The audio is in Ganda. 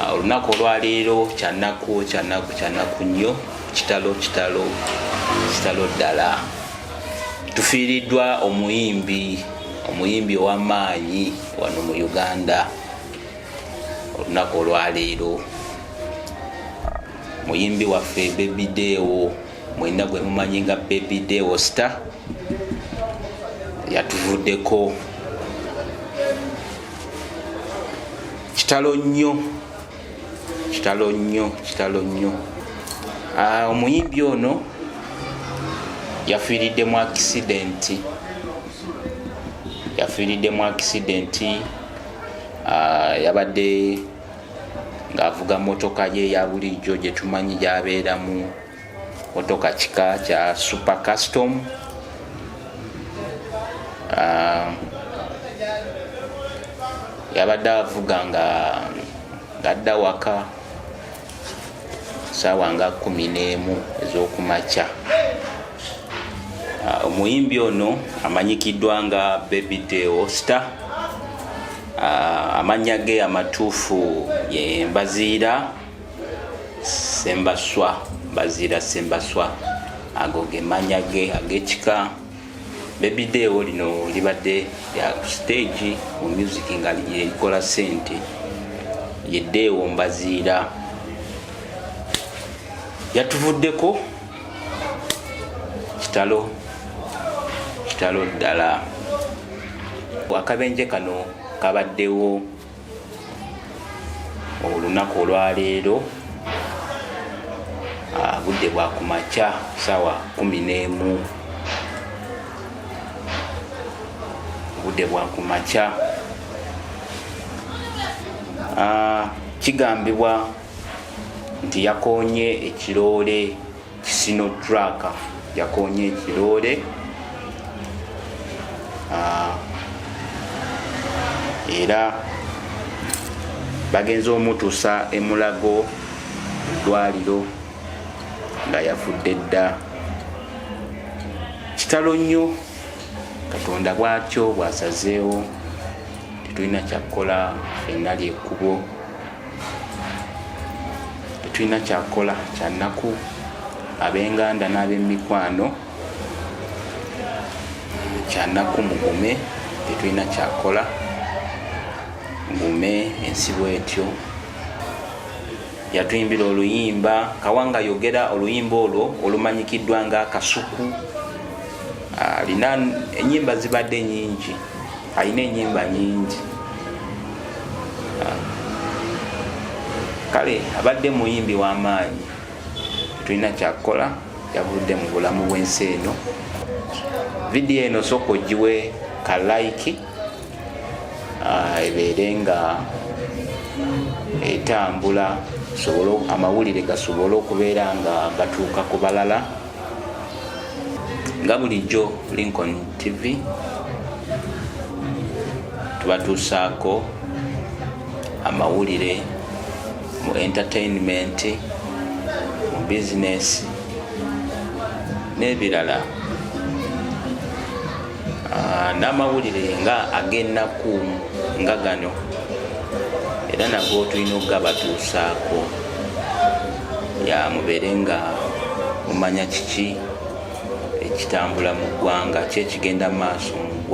Olunaku olwaleero kyanaku, kyanaku, kyanaku nnyo. Kitalo, kitalo, kitalo ddala. Tufiiriddwa omuyimbi, omuyimbi ow'amaanyi wano mu Uganda. Olunaku olwaleero muyimbi waffe Baby Deo, mwenna gwe mumanyi nga Baby Deo Star, yatuvuddeko. Kitalo nnyo, kitalo nnyo, kitalo nnyo. Omuyimbi ono yafiiridde mu accident, yafiiridde mu accident. Yabadde ng'avuga motoka ye eya bulijjo gye tumanyi gy'abeeramu, motoka kika kya Super Custom. Yabadde avuga nga ng'adda waka saawa nga 11 ez'okumakya. Omuyimbi ono amanyikiddwa nga Baby Deo Star. Amannya ge amatuufu ye Mbaziira Sembaswa, Mbaziira Sembaswa, ago ge mannya ge ag'ekika. Baby Deo lino libadde lya stage mu music nga likola ssente. Ye Deo Mbaziira, yatuvuddeko. Kitalo, kitalo ddala. Akabenje kano kabaddewo olunaku olwaleero, budde bwa kumakya, sawa 11, budde bwa kumakya. Kigambibwa nti yakoonye ekiroole ki Sinotruk, yakoonye ekiroole, era bagenze omutuusa emulago mu ddwaliro nga yafudde dda. Kitalo nnyo. Katonda bw'atyo bw'asazeewo, tetulina kyakukola ffenna, lyekkubo, tetulina kyakukola. Kyannaku, ab'enganda n'ab'emikwano, kyanaku. Mugume, tetulina kyakukola, mugume, ensi bwetyo. Yatuyimbira oluyimba Kawanga Yogera, oluyimba olwo olumanyikiddwa nga Kasuku. Alina enyimba zibadde nyingi, alina enyimba nyingi. Kale abadde muyimbi w'amaanyi, tetulina kyakukola, yavudde mu bulamu bw'ensi eno. Vidiyo eno sooka ogiwe ka like, ebeere nga etambula, amawulire gasobole okubeera nga gatuuka ku balala. Nga bulijjo, Lincoln TV tubatuusaako amawulire mu entertainment, mu bizinesi n'ebirala, n'amawulire nga ag'ennaku nga gano era nago tulina okugabatuusaako, ya mubeere nga mumanya kiki ekitambula mu ggwanga, ki ekigenda mu maaso.